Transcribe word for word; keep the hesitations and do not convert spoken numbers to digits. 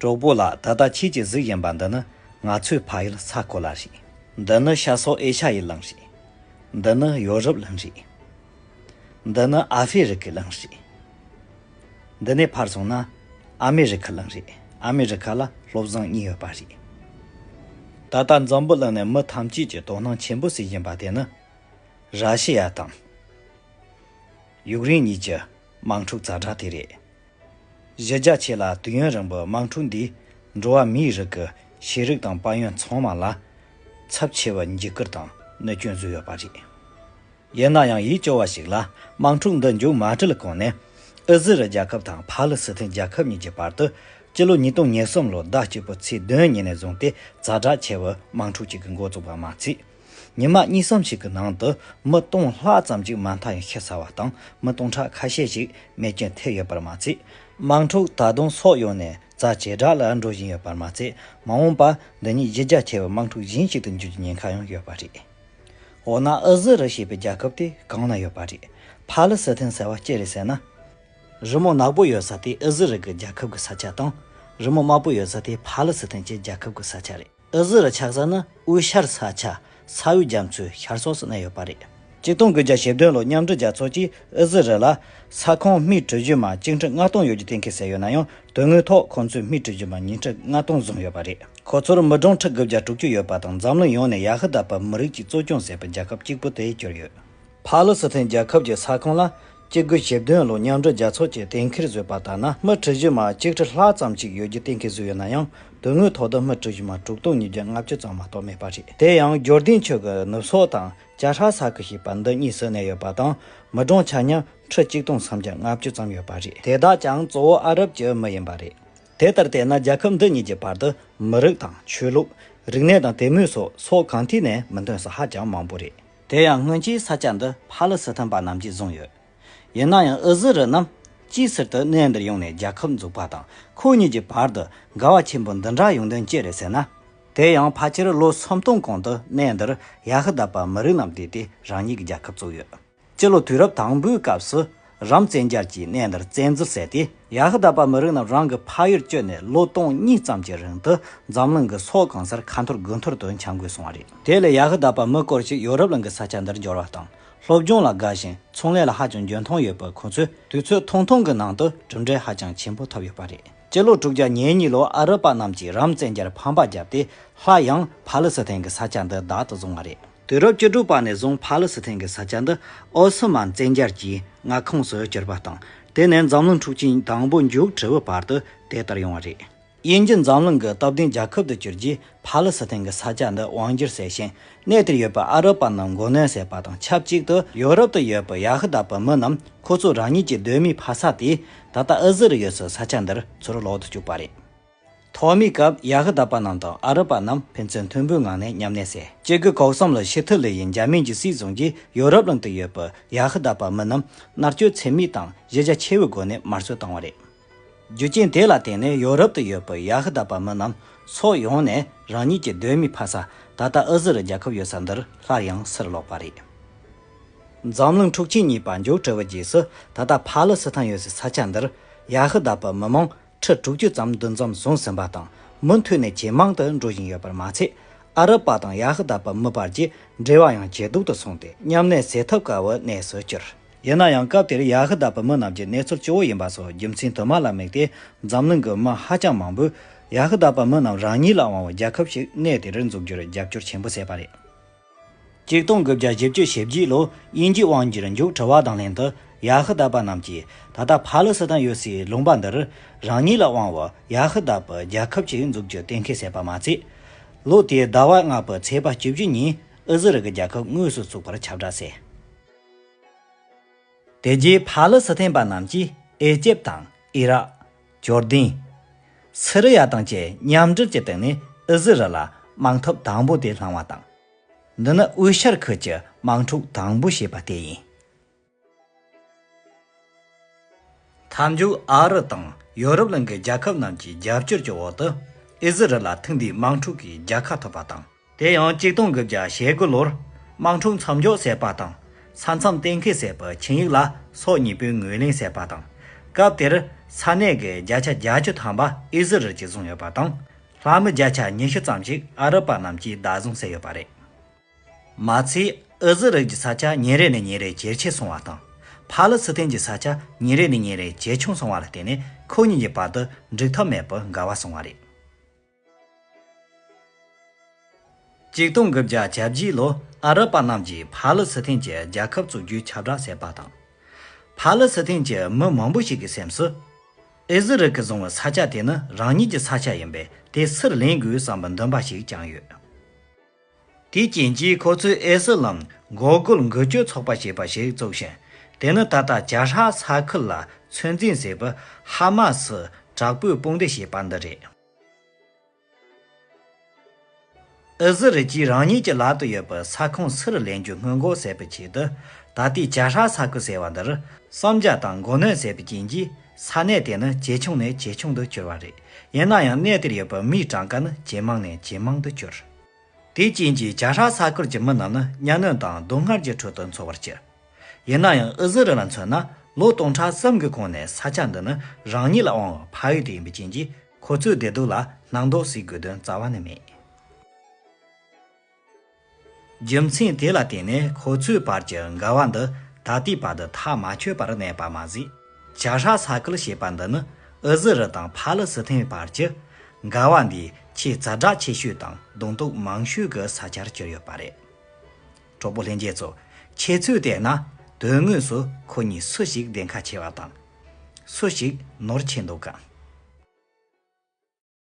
གྲོགས་པོ་ལགས། ད་ལྟ་ཁྱེད་ཀྱིས་གཟིགས་བཞིན་པ་འདི་ནི་ང་ཚོའི་ཕ་ཡུལ་ས་གོ་ལ་རེད། འདི་ནི་ཤར་ཕྱོགས་ཨེ་ཤ་ཡའི་གླིང་རེད། འདི་ནི་ཡོ་རོབ་གླིང་རེད། འདི་ནི་ཨ་ཧྥེ་རི་ཁའི་གླིང་རེད། འདི་ནས་ཕར་སོང་ན་ཨ་མེ་རི་ཁ་གླིང་རེད། ཨ་མེ་རི་ཁ་ལ་བློ་བཟང་གཉིས་ཡོད་པ་རེད། ད་ལྟ་འཛམ་བུ་གླིང་ནས་མི་ཐམས་ཅད་ཀྱིས་དོ་སྣང་ཆེན་པོ་བྱེད་བཞིན་པ་དེ་ནི་ར་ཤི་ཡ་དང་ཡུཀ་རེན་གཉིས་ཀྱི་དམག་འཁྲུག་ཛ་དྲག་དེ་རེད། གཞི་རྒྱ་ཆེ་ལ་དུས་ཡུན་རིང་པོའི་དམག་འཁྲུག་འདིས་འགྲོ་བ་མིའི་རིགས་ཀྱི་ཤེས་རིག་དང་དཔལ་ཡོན་ཚང་མ་ལ་ཚབས་ཆེ་བའི་འཇིགས་སྐུལ་དང་གནོད་སྐྱོན་བཟོས་ཡོད་པ་རེད། ཡིན་ན་ཡང་ཡུལ་སྐྱོ་བ་ཞིག་ལ་དམག་འཁྲུག་འདི་མཇུག་མ་སྒྲིལ་གོང་ནས་ཨི་ཟི་རལ་རྒྱལ་ཁབ་དང་ཕ་ལི་སི་ཐན་རྒྱལ་ཁབ་གཉིས་ཀྱི་བར་དུ་སྤྱི་ལོ་ཉིས་སྟོང་ཉེར་གསུམ་ལོའི་ཟླ་གཅིག་པའི་ཚེས་བདུན་ཉིན་ནས་བཟུང་སྟེ་ཛ་དྲག་ཆེ་བའི་དམག་འཁྲུག་ཅིག་གི་འགོ་བཙུགས་པ་མ་ཚད། ཉི་མ་གཉིས་གསུམ་ཞིག་གི་ནང་དུ་མི་སྟོང་ལྷག་ཙམ་ཅིག་མ་མཐའ་ཡང་ཤི་ཚར་བ་དང་མི་སྟོང་ཕྲག་ཁ་ཤས་ཤིག་རྨས་སྐྱོན་ཐེབས་ཡོད་པར་མ་ཚད། དམག་འཁྲུག་ད་དུང་སོག་ཡོང་ནས་ཛ་ཇེ་དྲག་ལ་འགྲོ་བཞིན་ཡོད་པར་མ་ཚད། མ་འོངས་པར་འདི་ཉིད་གཞི་རྒྱ་ཆེ་བའི་དམག་འཁྲུག་གཞན་ཞིག་ཏུ་འགྱུར་རྒྱུའི་ཉེན་ཁ་ཡང་ཡོད་པ་རེད། འོ་ན་ཨི་ཟི་རལ་ཞེས་པའི་རྒྱལ་ཁབ་དེ་གང་ན་ཡོད་པ་རེད། ཕ་ལི་སི་ཐན་ཟེར་བ་ཅི་རེད་ཟེར་ན། རི་མོ་ནག་པོ་ཡོད་ས་དེ་ཨི་ཟི་རལ་གྱི་རྒྱལ་ཁབ་ཀྱི་ས་ཆ་དང་། རི་མོ་དམར་པོ་ཡོད་ས་དེ་ཕ་ལི་སི་ཐན་གྱི་རྒྱལ་ཁབ་ཀྱི་ས་ཆ་རེད། ཨི་ཟི་རལ་ཆགས་ས་ནི་དབུས་ཤར་ས་ཆ་ས་འོག་རྒྱ་མཚོའི་ཤར་ཕྱོགས་སུ་གནས་ཡོད་པ་རེད། ཆིག་སྟོང་དགུ་བརྒྱ་ཞེ་བདུན་ལོར་མཉམ་འབྲེལ་རྒྱལ་ཚོགས་ཀྱིས་ཨི་ཟི་རལ་ལ་ས་ཁོངས་སྨི་གྲུ་བཞི་མ་གཅིག་ཁྲི་ལྔ་སྟོང་ཡོད་རྒྱུ་གཏན་འཁེལ་བྱས་ཡོད་ན་ཡང་དོན་དངོས་ཐོག་ཁོ་ཚོས་སྨི་གྲུ་བཞི་མ་ཉིས་ཁྲི་ལྔ་སྟོང་བཟུང་ཡོད་པ་རེད། ཁོ་ཚོར་མི་གྲངས་ཁྲི་དགུ་བརྒྱ་དྲུག་ཅུ་ཡོད་པ་དང་འཛམ་གླིང་ཡོངས་ནས་ཡ་ཧུ་དཱ་པ་མི་རིགས་ཀྱིས་གཙོ་སྐྱོང་བྱས་པའི་རྒྱལ་ཁབ་གཅིག་པུ་དེ་གྱུར་ཡོད། ཕ་ལི་སི་ཐན་རྒྱལ་ཁབ་ཀྱི་ས་ཁོངས་ལ་གཅིག་དགུ་བཞི་བདུན་ལོར་མཉམ་འབྲེལ་རྒྱལ་ཚོགས་ཀྱིས་གཏན་འཁེལ་བཟོས་པ་ལྟར་ན་སྨི་གྲུ་བཞི་མ་གཅིག་ཁྲི་ལྷག་ཙམ་ཞིག་ཡོད་རྒྱུ་གཏན་འཁེལ་བཟོས་ཡོད་ན་ཡང་དོན་དངོས་ཐོག་ཏུ་སྨི་གྲུ་བཞི་མ་དྲུག་སྟོང་ཉིས་བརྒྱ་ལྔ་བཅུ་ཙམ་མ་གཏོགས་མེད་པ་རེད། དེ་ཡང་ཇོར་ཌན་ཆོས་ཀྱི་ནུབ་སོག་དང་ཅ་ཧྲ་ས་ཁུལ་ཞེས་པ་འདི་གཉིས་སུ་གནས་ཡོད་པ་དང་མི་གྲངས་ཆ་མཉམ་ཁྲི་གཅིག་སྟོང་སུམ་བརྒྱ་ལྔ་བཅུ་ཙམ་ཡོད་པ་རེད། དེ་དག་ཀྱང་གཙོ་བོ་ཨ་རབ་ཀྱི་མི་ཡིན་པ་རེད། དེ་ལྟར་བལྟས་ན་རྒྱལ་ཁབ་འདི་གཉིས་ཀྱི་བར་དུ་མི་རིགས་དང་ཆོས་ལུགས། རིག་གནས་དང་དད་མོས་སོགས་ཕྱོགས་གང་ཐད་ནས་མི་མཐུན་ས་ཧ་ཅང་མང་པོ་རེད། དེ་ཡང་སྔོན་ཆད་ས་ཆ་འདི་ཕ་ལི་སི་ཐན་པ་རྣམས་ཀྱིས་བཟུང་ཡོད། ཡིན་ན་ཡང་ཨི་ཟི་རལ་རྣམས་ཅིའི་ཕྱིར་དུ་གནས་འདིར་ཡོང་ནས་རྒྱལ་ཁབ་འཛུགས་པ་དང་ཁོ་གཉིས་ཀྱི་བར་དུ་འགལ་བ་ཆེན་པོ་འདི་འདྲ་ཡོང་དོན་ཅི་རེད་ཟེར་ན། དེ་ཡང་ཕལ་ཆེར་ལོ་སུམ་སྟོང་གོང་དུ་གནས་འདིར་ཡ་ཧུ་དཱ་པ་མི་རིགས་རྣམས་བསྡུས་ཏེ་རང་ཉིད་ཀྱི་རྒྱལ་ཁབ་བཙུགས་ཡོད། སྤྱི་ལོ་དུས་རབས་དང་པོའི་སྐབས་སུ་རམ་བཙན་རྒྱལ་གྱིས་གནས་འདིར་བཙན་འཛུལ་བྱས་ཏེ་ཡ་ཧུ་དཱ་པ་མི་རིགས་རྣམས་རང་གི་ཕ་ཡུལ་བསྐྱོད་ནས་ལོ་སྟོང་གཉིས་ཙམ་གྱི་རིང་དུ་འཛམ་གླིང་གི་ཕྱོགས་གང་སར་ཁ་འཐོར་དགུ་འཐོར་དུ་འཁྱམས་དགོས་སོང་བ་རེད། དེ་ལས་ཡ་ཧུ་དཱ་པ་མི་སྐོར་ཞིག་ཡོ་རོབ་གླིང་གི་ས་ཆ་འདིར་འབྱོར་བ་དང་སློབ་སྦྱོང་ལ་དགའ་ཞིང་ཚོང་ལས་ལ་ཧ་ཅང་འཇོན་ཐང་ཡོད་པའི་ཁོ་ཚོས་དུས་ཚོད་ཐུང་ཐུང་གི་ནང་དུ་གྲུབ་འབྲས་ཧ་ཅང་ཆེན་པོ་ཐོབ་ཡོད་པ་རེད། སྤྱི་ལོ་དྲུག་བརྒྱ་ཉེར་གཉིས་ལོར་ཨ་རི་པ་རྣམས་ཀྱིས་རམ་བཙན་རྒྱལ་ཕམ་པ་བརྒྱབ་སྟེ་སླར་ཡང་ཕ་ལི་སི་ཐན་གྱི་ས་ཆ་འདི་བདག་ཏུ་བཟུང་བ་རེད། དུས་རབས་བཅུ་དྲུག་པ་ནས་བཟུང་ཕ་ལི་སི་ཐན་གྱི་ས་ཆ་འདི་ཨོ་སི་མན་བཙན་རྒྱལ་གྱི་མངའ་ཁོངས་སུ་གྱུར་པ་དང་། དེ་ནས་འཛམ་གླིང་འཁྲུག་ཆེན་དང་པོ་མཇུག་གྲུབ་པའི་བར་དུ་དེ་ལྟར་ཡོང་བ་རེད། དབྱིན་ཇི་འཛམ་གླིང་གི་སྟོབས་ལྡན་རྒྱལ་ཁབ་ཏུ་གྱུར་རྗེས་ཕ་ལི་སི་ཐན་གྱི་ས་ཆ་འདི་དབང་སྒྱུར་བྱས་ཤིང་། གནས་དེར་ཡོད་པའི་ཨ་རི་པ་རྣམས་མགོ་གནོན་བྱས་པ་དང་ཆབས་ཅིག་ཏུ་ཡོ་རོབ་ཏུ་ཡོད་པའི་ཡ་ཧུ་དཱ་པའི་མི་རྣམས་ཁོ་ཚོ་རང་ཉིད་ཀྱི་གདོད་མའི་ཕ་ས་དེ་ད་ལྟ་ཨི་ཟི་རལ་ཡོད་སའི་ས་ཆ་འདིར་ཚུར་ལོག་ཏུ་བཅུག་པ་རེད། ཐོག་མའི་སྐབས་ཡ་ཧུ་དཱ་པ་རྣམས་དང་ཨ་རི་པ་རྣམས་ཕན་ཚུན་མཐུན་པོའི་ངང་ནས་མཉམ་གནས་བྱས། གཅིག་དགུ་གོ་གསུམ་ལོར་ཕྱི་ཐི་ལི་ཡིས་འཇར་མན་གྱིས་སྲིད་བཟུང་རྗེས་ཡོ་རོབ་གླིང་དུ་ཡོད་པའི་ཡ་ཧུ་དཱ་པ་མི་རྣམས་མནར་གཅོད་ཚད་མེད་དང་གཞི་རྒྱ་ཆེ་བའི་སྒོ་ནས་དམར་གསོད་བཏང་བ་རེད། རྒྱུ་རྐྱེན་དེ་ལ་བརྟེན་ནས་ཡོ་རོབ་ཏུ་ཡོད་པའི་ཡ་ཧུ་དཱ་པ་མི་རྣམས་ཕྱོགས་ཡོངས་ནས་རང་ཉིད་ཀྱི་གདོད་མའི་ཕ་ས་ད་ལྟ་ཨི་ཟི་རལ་རྒྱལ་ཁབ་ཡོད་ས་འདིར་སླར་ཡང་ཕྱིར་ལོག་པ་རེད། འཛམ་གླིང་འཁྲུག་ཆེན་གཉིས་པ་མཇུག་གྲུབ་པའི་རྗེས་སུ་ད་ལྟ་ཕ་ལི་སི་ཐན་ཡོད་སའི་ས་ཆ་འདིར་ཡ་ཧུ་དཱ་པ་མི་མང་ཁྲི་དྲུག་ཅུ་ཙམ་འདུ་འཛོམས་བྱུང་ཟིན་པ་དང་མུ་མཐུད་ནས་ཇེ་མང་དུ་འགྲོ་བཞིན་ཡོད་པར་མ་ཚད། ཨ་རི་པ་དང་ཡ་ཧུ་དཱ་པ་མི་བར་གྱི་འབྲེལ་བ་ཡང་ཇེ་སྡུག་ཏུ་སོང་སྟེ་མཉམ་གནས་བྱེད་ཐབས་དཀའ་བའི་གནས་སུ་གྱུར། ཡིན་ན་ཡང་སྐབས་དེར་ཡ་ཧུ་དཱ་པ་མི་རྣམས་ཀྱི་གནས་ཚུལ་སྐྱོ་བོ་ཡིན་པ་སོགས་རྒྱུ་མཚན་དུ་མ་ལ་དམིགས་ཏེ་འཛམ་གླིང་གི་མི་ཧ་ཅང་མང་པོས་ཡ་ཧུ་དཱ་པ་མི་རྣམས་རང་ཉིད་ལ་དབང་བའི་རྒྱལ་ཁབ་ཞིག་གནས་དེར་འཛུགས་རྒྱུར་རྒྱབ་སྐྱོར་ཆེན་པོ་བྱས་པ་རེད། ཆིག་སྟོང་དགུ་བརྒྱ་བཞི་བཅུ་ཞེ་བརྒྱད་ལོར་དབྱིན་ཇིའི་དབང་སྒྱུར་མཇུག་གྲུབ་པ་དང་ལྷན་དུ་ཡ་ཧུ་དཱ་པ་རྣམས་ཀྱིས་ད་ལྟ་ཕ་ལི་སི་ཐན་ཡོད་སའི་ལུང་པ་འདིར་རང་ཉིད་ལ་དབང་བའི་ཡ་ཧུ་དཱ་པའི་རྒྱལ་ཁབ་ཅིག་འཛུགས་རྒྱུ་གཏན་འཁེལ་བྱས་པ་མ་ཚད། ལོ་དེའི་ཟླ་བ་ལྔ་པའི་ཚེས་པ་བཅུ་བཞི་ཉིན་ཨི་ཟི་རལ་གྱི་རྒྱལ་ཁབ་དངོས་སུ་བཙུགས་པར་ཁྱབ་བསྒྲགས་བྱས། དེ་རྗེས་ཕ་ལི་སི་ཐན་པ་རྣམས་ཀྱིས་ཨེ་ཇེབ་དང་ཨི་རག་ཇོར་ལྡན། སི་རི་ཡ་དང་བཅས་མཉམ་འབྲེལ་གྱི་སྟེང་ནས་ཨི་ཟི་རལ་ལ་དམག་འཐབ་དང་པོ་དེ་བསླངས་པ་དང་། འདི་ནི་དབུས་ཤར་ཁུལ་གྱི་དམག་འཁྲུག་དང་པོ་ཞེས་པ་དེ་ཡིན། མཐའ་མཇུག་ཨ་རི་དང་ཡོ་རོབ་གླིང་གི་རྒྱལ་ཁབ་རྣམས་ཀྱི་རྒྱབ་སྐྱོར་གྱི་འོག་ཏུ་ཨི་ཟི་རལ་ལ་ཐེངས་འདིའི་དམག་འཁྲུག་གི་རྒྱལ་ཁ་ཐོབ་པ་དང་། དེ་ཡང་ཆིག་སྟོང་དགུ་བརྒྱ་ཞེ་དགུ་ལོར་དམག་འཁྲུག་མཚམས་འཇོག་བྱས་པ་དང་། ས་མཚམས་གཏན་འཁེལ་བྱས་པའི་ཆིངས་ཡིག་ལ་ཕྱོགས་གཉིས་པོས་ངོས་ལེན་བྱས་པ་དང་། སྐབས་དེར་ ས་གནས་ཀྱི་བརྒྱ་ཆ་བརྒྱད་ཅུ་ཐམ་པ་ཨི་ཟི་རལ་གྱིས་བཟུང་ཡོད་པ་དང་། ལྷ་མི་བརྒྱ་ཆ་ཉི་ཤུ་ཙམ་ཞིག་ཨ་རབ་པ་རྣམས་ཀྱིས་བདག་བཟུང་བྱས་ཡོད་པ་རེད། མ་ཚད་ཨི་ཟི་རལ་གྱི་ས་ཆ་ཉིན་རེ་ནས་ཉིན་རེ་ཇེ་ཆེར་སོང་བ་དང་། ཕ་ལི་སི་ཐན་གྱི་ས་ཆ་ཉིན་རེ་ནས་ཉིན་རེ་ཇེ་ཆུང་སོང་བ་ལ་བརྟེན་ནས། ཁོ་གཉིས་ཀྱི་བར་དུ་འགྲིག་ཐབས་མེད་པར་འགལ་བ་སོང་བ་རེད། ཆིག་སྟོང་དགུ་བརྒྱ་གྱ་བརྒྱད་ལོར་ཨ་རབ་པ་རྣམས་ཀྱིས་ཕ་ལི་སི་ཐན་གྱི་རྒྱལ་ཁབ་བཙུགས་རྒྱུའི་ཁྱབ་བསྒྲགས་བྱས་པ་དང་། ཕ་ལི་སི་ཐན་གྱི་མི་མང་པོ་ཞིག་གི་སེམས་སུ། ཨི་ཟི་རལ་གྱིས་བཟུང་བའི་ས་ཆ་དེ་ནི་རང་ཉིད་ཀྱི་ས་ཆ་ཡིན་པས། དེ་སུར་ལེན་དགོས་བསམ་པའི་འདུན་པ་ཞིག་བཅངས་ཡོད། དེའི་རྐྱེན་གྱིས་ཁོ་ཚོས་ཨི་སི་ལམ་འགོག་རྒོལ་འགུལ་སྐྱོད་ཚོགས་པ་ཞེས་པ་ཞིག་བཙུགས་ཤིང་། དེ་ནི་ད་ལྟ་རྒྱལ་སྲས་ས་ཁུལ་ལ་ཚོད་འཛིན་བྱེད་པའི་ཧ་མ་སི་དྲག་པོའི་དཔུང་སྡེ་ཞེས་པ་འདི་རེད། ཨི་ཟི་རལ་གྱིས་རང་ཉིད་ཀྱི་ལག་ཏུ་ཡོད་པའི་ས་ཁོངས་སུར་ལེན་རྒྱུ་སྔོན་འགོག་བྱེད་པའི་ཆེད་དུ། ད་ལྟའི་རྒྱལ་སྲས་ས་ཁུལ་ཟེར་བ་འདིར་གསོམ་རྒྱག་དང་མགོ་གནོན་བྱས་པའི་རྐྱེན་གྱིས། ས་གནས་དེ་ནི་ཇེ་ཆུང་ནས་ཇེ་ཆུང་དུ་གྱུར་བ་རེད། ཡིན་ན་ཡང་གནས་དེར་ཡོད་པའི་མིའི་གྲངས་ཀ་ནི་ཇེ་མང་ནས་ཇེ་མང་དུ་གྱུར། དེའི་རྐྱེན་གྱིས་རྒྱལ་སྲས་ས་ཁུལ་གྱི་མི་རྣམས་ནི་གཉའ་གནོན་དང་སྡུག་བསྔལ་གྱི་ཁྲོད་དུ་འཚོ་བར་གྱུར། ཡིན་ན་ཡང་ཨི་ཟི་རལ་ལ་མཚོན་ན། ལོ་སྟོང་ཕྲག་གསུམ་གྱི་གོང་ནས་ས་ཆ་འདི་ནི་རང་ཉིད་ལ་དབང་བའི་ཕ་ཡུལ་དེ་ཡིན་པའི་རྐྱེན་གྱིས། ཁོ་ཚོའི་བདེ་སྡུག་ལ་སྣང་དོགས་བྱེད་དགོས་དོན་རྩ་བ་ནས་མེད། རྒྱུ་མཚན་དེ་ལ་བརྟེན་ནས་ཁོ་ཚོའི་བར་གྱི་འགལ་བ་འདི་ད་ལྟའི་བར་དུ་ཐག་མ་ཆོད་པར་གནས་པ་མ་ཟད། རྒྱལ་སྲས་ས་ཁུལ་ཞེས་པ་འདི་ནི་ཨི་ཟི་རལ་དང་ཕ་ལི་སི་ཐན་བར་གྱི་འགལ་བ་འདིའི་ཆེས་ཛ་དྲག་ཆེ་ཤོས་དང་གདོང་གཏུག་མང་ཤོས་ཀྱི་ས་ཆར་གྱུར་ཡོད་པ་རེད། གྲོགས་པོ་ལྷན་རྒྱས་ཚོ། ཁྱེད་ཚོས་བལྟས་ན་དོན་དངོས་སུ་ཁོ་གཉིས་སུ་ཞིག་བདེན་ཁ་ཆེ་བ་དང་། སུ་ཞིག་ནོར་ཆེ་འདུག་གམ།